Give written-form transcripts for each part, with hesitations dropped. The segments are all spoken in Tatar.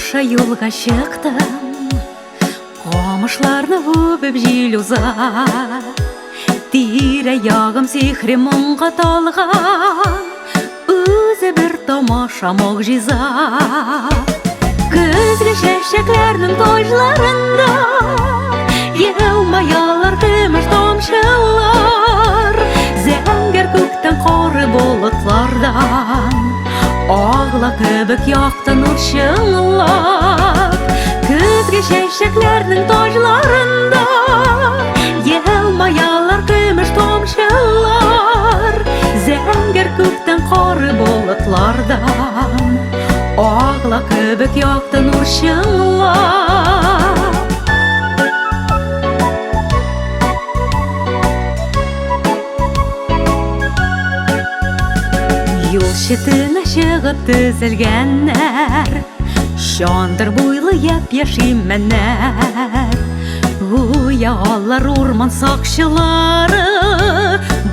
аша юлга чыктым, Камышларны үбеп җил уза. Тирә ягым сихри моңга талган, Үзе бер тамаша могҗиза. Көзге чәчәкләрнең таҗларында Елмаялар көмеш тамчылар, Зәңгәр күктән кары болытлардан Агла кебек якты нур чыңлап. Көзге чәчәкләрнең таҗларында Елмаялар көмеш тамчылар, Зәңгәр күктән кары болытлардан Агла кебек якты нур чыңлап. Юл читенә чыгып тезелгәннәр, Чандыр буйлы япь-яшь имәннәр. Гүя алар урман сакчылары,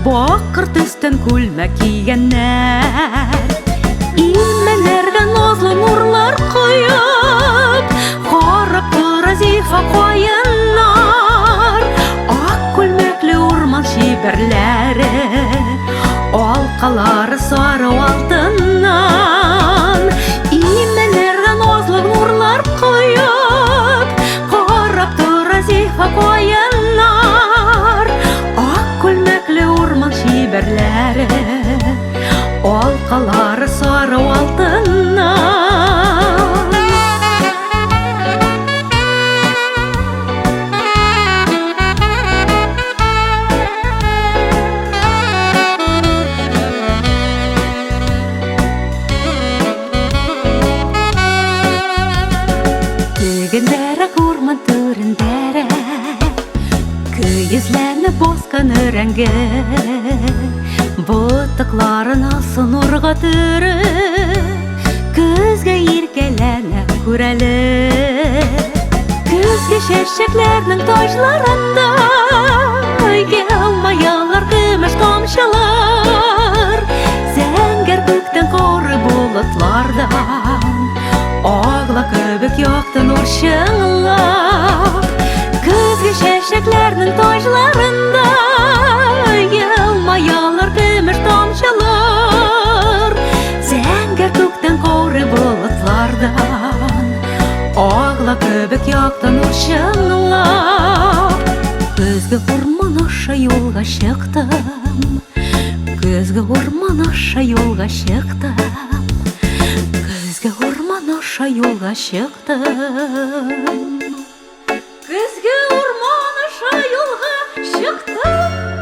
Бакыр төстән күлмәк кигәннәр. Имәннәргә назлы нурлар коеп, Карап тора зифа каеннар. Ак күлмәкле урман чибәрләре, Алкалары сары алтыннан. Имәннәргә назлы нурлар коеп, Карап тора зифа каеннар. Ак күлмәкле урман чибәрләре, Алкалары сары алтыннан. Тегендәрәк урман түрендәрәк Көйөзләнеп баскан өрәңге, Ботакларын алсу нурга төреп, Көзгә иркәләнә күрәле. Көзге чәчәкләрнең таҗларында Елмаялар көмеш тамчылар, Зәңгәр күктән коры болытлардан Агла кебек якты нур чыңлап. Көзге чәчәкләрнең таҗларында Елмаялар көмеш тамчылар, Зәңгәр күктән коры болытлардан Агла кебек якты нур чыңлап. Көзге урман аша юлга чыктым, Көзге урман аша юлга чыктым, Көзге урман аша юлга чыктым. Көзге урман аша юлга чыктым.